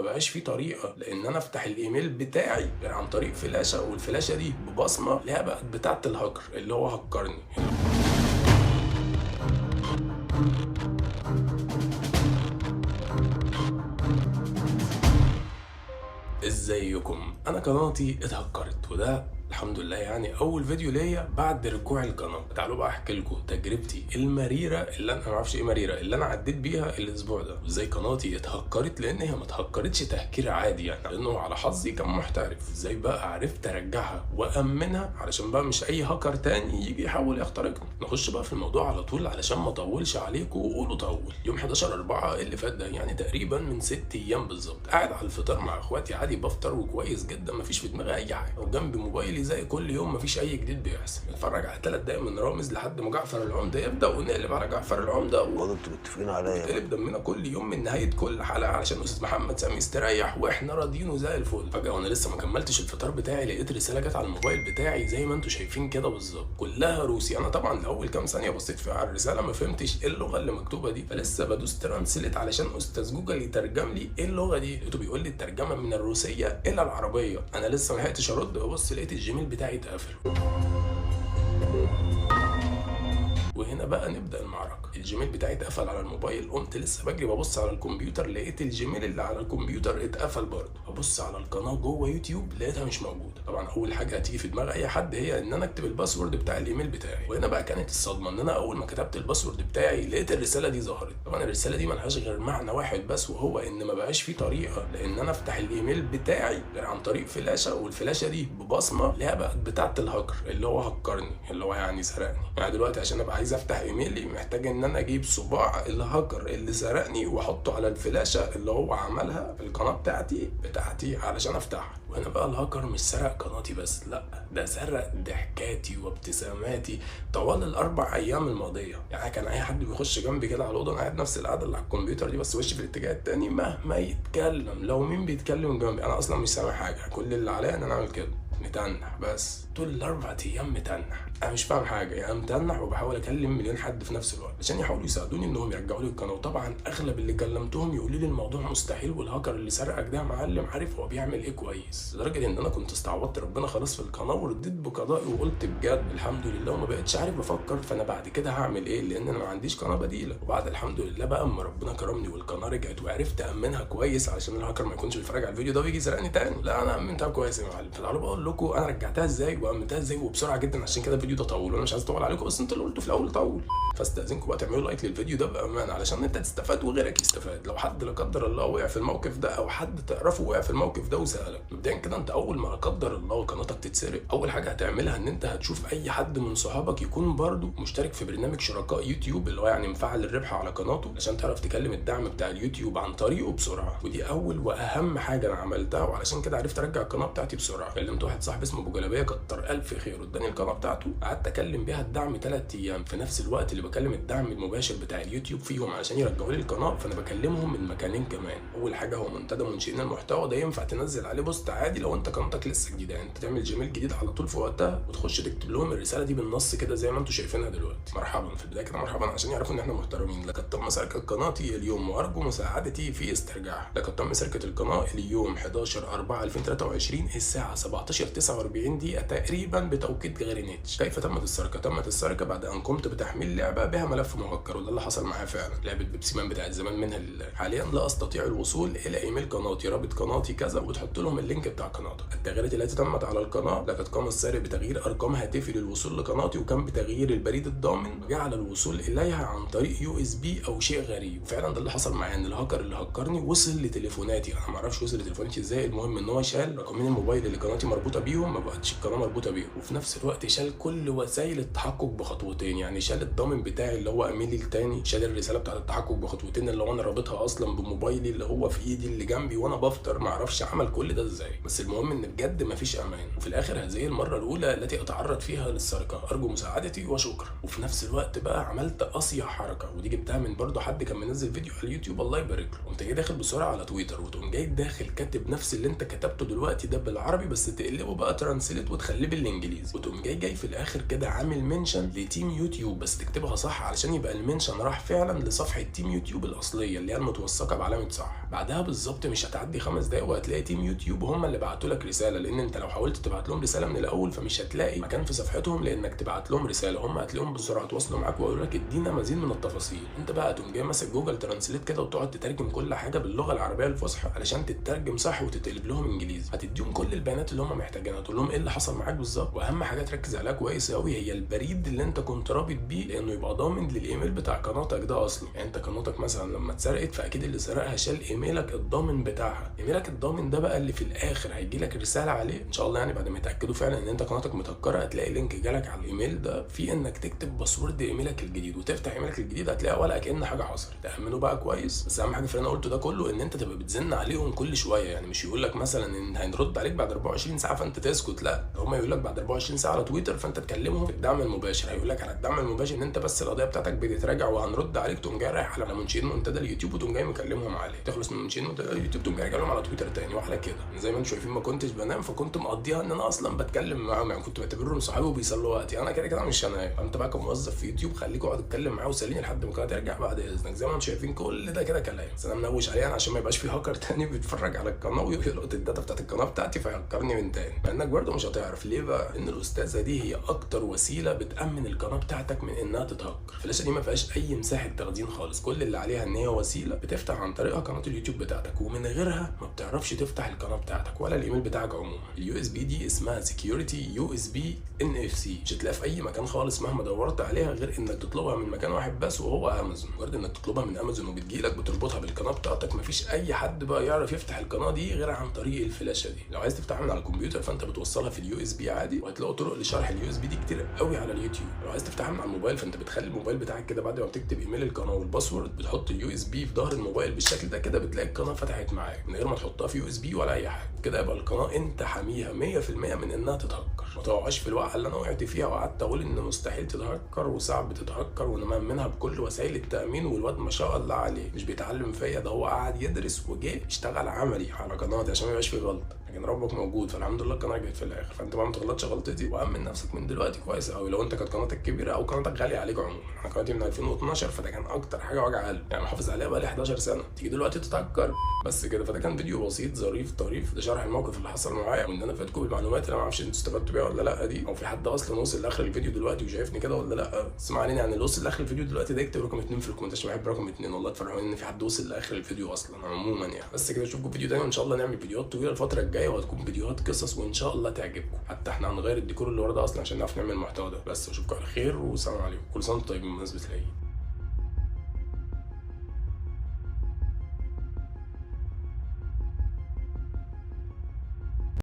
ما بقاش في طريقه لان انا افتح الايميل بتاعي غير عن طريق فلاشه، والفلاشه دي ببصمه اللي هي بقت بتاعه الهاكر اللي هو هكرني. ازيكم؟ انا قناتي اتهكرت، وده الحمد لله يعني اول فيديو ليا بعد رجوع القناة. تعالوا بقى احكي لكم تجربتي المريره اللي انا ما اعرفش ايه مريرة اللي انا عديت بيها الاسبوع ده، وازاي قناتي اتهكرت، لان هي ما اتهكرتش تهكير عادي يعني، لانه على حظي كان محترف. ازاي بقى عرفت ارجعها وامنها علشان بقى مش اي هاكر تاني يجي يحاول يخترقني. نخش بقى في الموضوع على طول علشان ما اطولش عليكم وقولوا طول. يوم 11/4 اللي فات ده، يعني تقريبا من 6 ايام بالظبط، قاعد على الفطار مع اخواتي عادي، بفطر وكويس جدا، مفيش في دماغي اي حاجة، وجنبي موبايلي زي كل يوم، مفيش اي جديد بيحصل. نتفرج على 3 دقايق من رامز لحد ما جعفر العمدة يبدا، ونقلب على جعفر العمدة برضه انتوا متفقين عليا. ونقلب دمنا كل يوم من نهاية كل حلقة علشان استاذ محمد سامي يستريح واحنا راضيينه زي الفل. فجاة وانا لسه ما كملتش الفطار بتاعي لقيت رسالة جت على الموبايل بتاعي زي ما انتم شايفين كده بالظبط، كلها روسي. انا طبعا لاول كام ثانية بصيت فيها على الرسالة ما فهمتش ايه اللغة اللي مكتوبة دي، فلسه بدوس translate علشان استاذ جوجل يترجم لي ايه اللغة دي، لقيته بيقول لي الترجمة من الروسية الى العربية. انا لسه ما لحقتش ارد، ببص لقيت الجيميل بتاعي اتقفل. وهنا بقى نبدا المعركة. الجيميل بتاعي اتقفل على الموبايل، قمت لسه بجري ببص على الكمبيوتر لقيت الجيميل اللي على الكمبيوتر اتقفل برضه. ابص على القناة جوه يوتيوب لقيتها مش موجودة. طبعا اول حاجة هتيجي في دماغ اي حد هي ان انا اكتب ال password بتاع الايميل بتاعي، وهنا بقى كانت الصدمة، ان انا اول ما كتبت ال password بتاعي لقيت الرسالة دي ظهرت. طبعا الرسالة دي ملهاش غير معنى واحد بس، وهو ان ما بقاش في طريقه لان انا افتح الايميل بتاعي غير عن طريق فلاشه، والفلاشه دي ببصمه اللي هي بقت بتاعه الهاكر اللي هو هكرني، اللي هو يعني سرقني. يعني دلوقتي عشان ابقى عايز افتح ايميلي محتاج ان انا اجيب صباع الهاكر اللي سرقني واحطه على الفلاشه اللي هو عملها في القناة بتاعتي علشان افتحها. وهنا بقى الهاكر مش سرق قناتي بس، لا ده سرق ضحكاتي وابتساماتي طوال ال4 ايام الماضية. يعني كان اي حد بيخش جنبي كده على الاوضة، انا قاعد نفس القعدة اللي على الكمبيوتر دي بس وشي في الاتجاه التاني، مهما يتكلم لو مين بيتكلم جنبي انا اصلا مش سامع حاجة، كل اللي عليا ان انا اعمل كده متنح بس طول ال4 ايام متنح، انا مش فاهم حاجة يعني، متنح وبحاول اكلم مليون حد في نفس الوقت عشان يحاولوا يساعدوني انهم يرجعوا لي القناة. وطبعا اغلب اللي كلمتهم يقولوا لي الموضوع مستحيل، والهاكر اللي سرقك ده يا معلم عارف هو بيعمل ايه كويس، لدرجة ان انا كنت استعوضت ربنا خلاص في القناة ورديت بقضائي وقلت بجد الحمد لله، وما بقتش عارف بفكر فانا بعد كده هعمل ايه، لان انا ما عنديش قناة بديله. وبعد الحمد لله بقى اما ربنا كرمني والقناة رجعت وعرفت امنها كويس علشان الهاكر ما يكونش بيتفرج على الفيديو ده ويجي يسرقني تاني، لا انا امنتها كويس يا معلم. فتعالوا بقول لكم انا رجعتها ازاي وامنتها ازاي وبسرعة جدا، عشان كده الفيديو ده طول وانا مش عايز اطول عليكم، بس انتوا اللي قلتوا في الاول طول. فاستاذنكم بقى تعملوا like للفيديو ده بامانه علشان انت تستفاد وغيرك يستفاد. لو حد لا قدر الله وقع في الموقف ده او حد تعرفه وقع في الموقف ده وسالك، مبدئيا كده انت اول ما لا قدر الله قناتك تتسرق، اول حاجة هتعملها ان انت هتشوف اي حد من صحابك يكون برضو مشترك في برنامج شركاء يوتيوب اللي هو يعني مفعل الربح على قناته، عشان تعرف تكلم الدعم بتاع اليوتيوب عن طريقه بسرعة. ودي اول واهم حاجة انا عملتها، وعلشان كده عرفت ارجع القناة بتاعتي بسرعة. كلمت واحد صاحبي اسمه ابو جلابية كتر الف خير، اداني القناة بتاعته، قعدت اكلم بيها الدعم 3 ايام في نفس الوقت اللي بكلم الدعم المباشر بتاع اليوتيوب فيهم علشان يرجعوا لي القناة. فانا بكلمهم من مكانين كمان. اول حاجة هو منتدى منشئين المحتوى، ده ينفع تنزل عليه post عادي لو انت قناتك لسه جديدة، يعني انت تعمل جيميل جديد على طول في وقتها وتخش تكتب لهم الرسالة دي بالنص كده زي ما انتم شايفينها دلوقتي. مرحبا في البداية كده، مرحبا عشان يعرفوا ان احنا محترمين. لقد تم سرقه قناتي اليوم وارجو مساعدتي في استرجاعها. لقد تم سرقه القناة اليوم 11/4/2023 الساعة 17:49 دقيقة تقريبا بتوقيت غرينتش. كيف تمت السرقة؟ تمت السرقة بعد ان قمت بتحميل لعبه بها ملف مهكر، وده اللي حصل معايا فعلا، لعبه بيبسي مان بتاعت زمان منها لله. حاليا لا استطيع الوصول الى ايميل قناتي، رابط قناتي كذا، وتحط لهم ال link بتاع قناتك. التغييرات التي تمت على القناة، لقد قام السارق بتغيير ارقام هاتفي للوصول لقناتي، وكان بتغيير البريد الضامن وجعل الوصول اليها عن طريق USB او شيء غريب. فعلا ده اللي حصل معايا، ان الهاكر اللي هكرني وصل لتليفوناتي، انا ما اعرفش وصل لتليفوناتي ازاي. المهم ان هو شال رقمين الموبايل اللي قناتي مربوطة بيهم، ما بقتش القناة مربوطة بيهم، وفي نفس الوقت شال كل وسائل التحقق بخطوتين، يعني شال الضامن بتاعي اللي هو ايميلي التاني، شال الرسالة بتاعه التحقق بخطوتين اللي هو انا رابطها اصلا بموبايلي اللي هو في ايدي اللي جنبي وانا بفطر، ما اعرفش عمل كل ده ازاي. بس المهم ان بجد مفيش امان. وفي الاخر هذه المرة الاولى التي اتعرض فيها للسرقه، ارجو مساعدتي وشكرا. وفي نفس الوقت بقى عملت اصيع حركة، ودي جبتها من برضه حد كان منزل فيديو على اليوتيوب الله يبارك له. قمت جاي داخل بسرعة على تويتر، وتقوم جاي داخل كاتب نفس اللي انت كتبته دلوقتي ده بالعربي بس تقلبه بقى بقى translate وتخليه بالانجليزي، وتقوم جاي في الاخر كده عامل mention ل team يوتيوب، بس تكتبها صح علشان يبقى ال mention راح فعلا لصفحة team يوتيوب الاصلية اللي هي المتوثقه بعلامة صح. بعدها بالظبط مش هتعدي 5 دقايق وهتلاقي team يوتيوب هم اللي بعتوا لك رسالة، لان انت لو حاولت تبعت لهم رسالة من الاول فمش هتلاقي مكان في صفحتهم لانك تبعت لهم رسالة، هم هتلاقيهم بسرعة تواصلوا معاك ويقولوا لك ادينا مزيد من التفاصيل. انت بقى تقوم جاي ماسك Google Translate كده وتقعد تترجم كل حاجة باللغة العربية الفصحى علشان تترجم صح وتتقلب لهم انجليزي. هتديهم كل البيانات اللي هم محتاجينها، تقول لهم ايه اللي حصل معاك بالظبط، واهم حاجة تركز عليها كويس قوي هي البريد اللي انت كنت رابط بيه، لانه يبقى ضامن للايميل بتاع قناتك ده اصلا. يعني انت قناتك مثلا لما اتسرقت فاكيد اللي سرقها شال ايميلك الضامن بتاعها، ايميلك الضامن ده بقى اللي في الاخر هيجي لك رسالة عليه ان شاء الله، يعني بعد ما يتاكدوا فعلا ان انت قناتك متهكره هتلاقي link جالك على الايميل ده في انك تكتب password ايميلك الجديد، وتفتح ايميلك الجديد هتلاقي ولا كأن حاجة حصلت. تامنه بقى كويس، بس اهم حاجة في اللي انا قلته ده كله ان انت تبقى بتزن عليهم كل شوية، يعني مش يقول لك مثلا ان هنرد عليك بعد 24 ساعة فانت تسكت، لا هم يقول لك بعد 24 ساعة على تويتر فانت تكلمهم في الدعم المباشر، هيقول لك على الدعم المباشر ان انت بس القضية بتاعتك بتتراجع وهنرد عليك، تقوم جاي رايح على منشئين منتدى اليوتيوب وتقوم جاي مكلمهم عليه، تخلص من منشئين منتدى اليوتيوب تقوم جاي راجع لهم على تويتر تاني. وعلى كده زي ما انتم شايفين ما كنتش بنام، فكنت مقضيها ان انا اصلا بتكلم معاهم، يعني كنت بعتبرهم صحابي وبيسلوا وقتي، انا كده كده مش هنام. فانت بقى كموظف في يوتيوب خليك اقعد اتكلم معاه وسليني لحد ما ترجع بعد اذنك. زي ما انتم شايفين كل ده كده كلام، بس انا منوش عليه انا عشان ما يبقاش في هاكر تاني بيتفرج على القناة ويلقط ال data بتاعت القناة بتاعتي فيهكرني من تاني، مع انك برده مش هتعرف ليه بقى ان الاستاذة دي هي اكتر وسيلة بتامن القناة بتاعتك من انها تتهكر. الفلاشه دي ما فيهاش اي مساحة تخزين خالص، كل اللي عليها ان هي وسيلة بتفتح عن طريقها قناة اليوتيوب بتاعتك، ومن غيرها ما بتعرفش تفتح القناة بتاعتك ولا الايميل بتاعك عموما. ال USB دي اسمها سكيورتي يو اس بي ان اف سي، مش هتلاقيها في اي مكان خالص مهما دورت عليها غير انك تطلبها من مكان واحد بس وهو امازون. مجرد انك تطلبها من امازون وبتجيلك بتربطها بالقناة بتاعتك، مفيش اي حد بقى يعرف يفتح القناة دي غير عن طريق الفلاشه دي. لو عايز تفتحها من على الكمبيوتر فانت بتوصلها في ال USB عادي، وهتلاقوا طرق لشرح ال USB دي كتير قوي على اليوتيوب. لو عايز تفتحها من على الموبايل فانت بتخلي الموبايل بتاعك كده بعد ما بتكتب ايميل القناة وال password بتحط ال USB في ظهر الموبايل بالشكل ده كده، بتلاقي القناة فتحت معاك من غير ما تحطها في USB ولا اي حاجة. كده يبقى القناة انت حاميها 100% من انها تتهكر. ما تقعش في الوقعة اللي انا وقعت فيها وقعدت اقول ان مستحيل تتهكر وصعب تتهكر وانا مأمنها بكل وسائل التامين، والواد ما شاء الله عليه مش بيتعلم فيا، ده هو قعد يدرس وجه اشتغل عملي على قناتي عشان ما يبقاش في غلط، لكن ربك موجود فالحمد لله القناة جت في الاخر. فانت بقى ما تغلطش غلطتي وامن نفسك من دلوقتي كويس قوي، لو انت كانت قناتك كبيرة او قناتك غالية عليك عموما. انا قناتي من 2012 فده كان اكتر حاجة وجع قلب، يعني محافظ عليها بقى لي 11 سنة، تيجي دلوقتي تتهكر بس كده. فده كان فيديو بسيط ظريف طريف لشرح الموقف اللي حصل معايا، وان انا فاتكم بالمعلومات اللي انا ما اعرفش انتوا استفدتوا بيها ولا لا دي، او في حد اصلا وصل لاخر الفيديو دلوقتي وشايفني كده ولا لا. بس ما علينا، يعني اللي وصل لاخر الفيديو دلوقتي ده يكتب رقم 2 في ال comment عشان بحب رقم 2، والله تفرحوني ان في حد وصل لاخر الفيديو اصلا عموما يعني. بس كده اشوفكم فيديو تاني، وان شاء الله نعمل فيديوهات طويلة الفترة الجاية وهتكون فيديوهات قصص وان شاء الله تعجبكم. حتى احنا هنغير الديكور اللي ورا ده اصلا عشان نعرف نعمل المحتوى ده. بس اشوفكم على خير والسلام عليكم، كل سنة وانتم طيبين بمناسبة العيد.